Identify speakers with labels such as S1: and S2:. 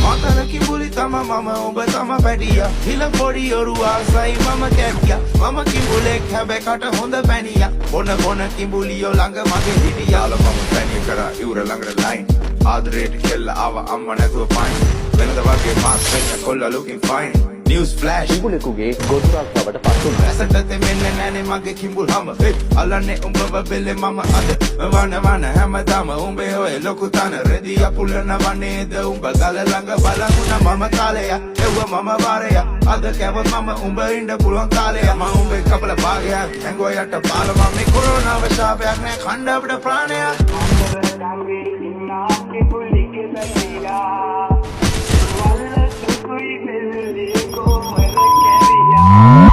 S1: මතන කිඹුලි තම මම, ඔබ තම පැටියා. හිල පොඩි ඔරු ආසයි මම කැටියා. මම කිඹුලෙක්, හැබැයි කට හොඳ පැණියා. බොන බොන කිඹුලියෝ ළඟ මගේ හිටියා.
S2: යාල මම පැණිය කරා ඉවුර ළඟට ලයින්. ආදරේට කෙල්ල ආව අම්මා නැතුව පයින්. වෙනද වගේ මාස් වෙන්න කොල්ලා looking fine. News flash.
S3: කිඹුලෙකුගේ ගොදුරක් බවට පත් වුණා.
S1: ඇසට තෙමෙන්නේ නෑනේ මගේ කිඹුල් හම. හේ, අල්ලන්නේ උඹව බෙල්ලේ මම අද. වන වන හැමදාම උඹේ ඔය ලොකු තන. රෙදි අපුලනව නේද උඹ ගල ළඟ බලමුණ මම කාලය. එව්ව මම වාරය. අද කැවොත් මම උඹ ඉන්න පුළුවන් කාලය. මම උඹේ කපල භාගයක් හැංගුවා යට පාල. මම මේ කොරෝනාව ශාපයක් නෑ, කණ්ඩ අපිට ප්‍රාණයක්.
S4: ඉන්නා කිඹුලික බැඳිලා වල්ල සුකුයි බෙල්ලේ කොමල කැරියා.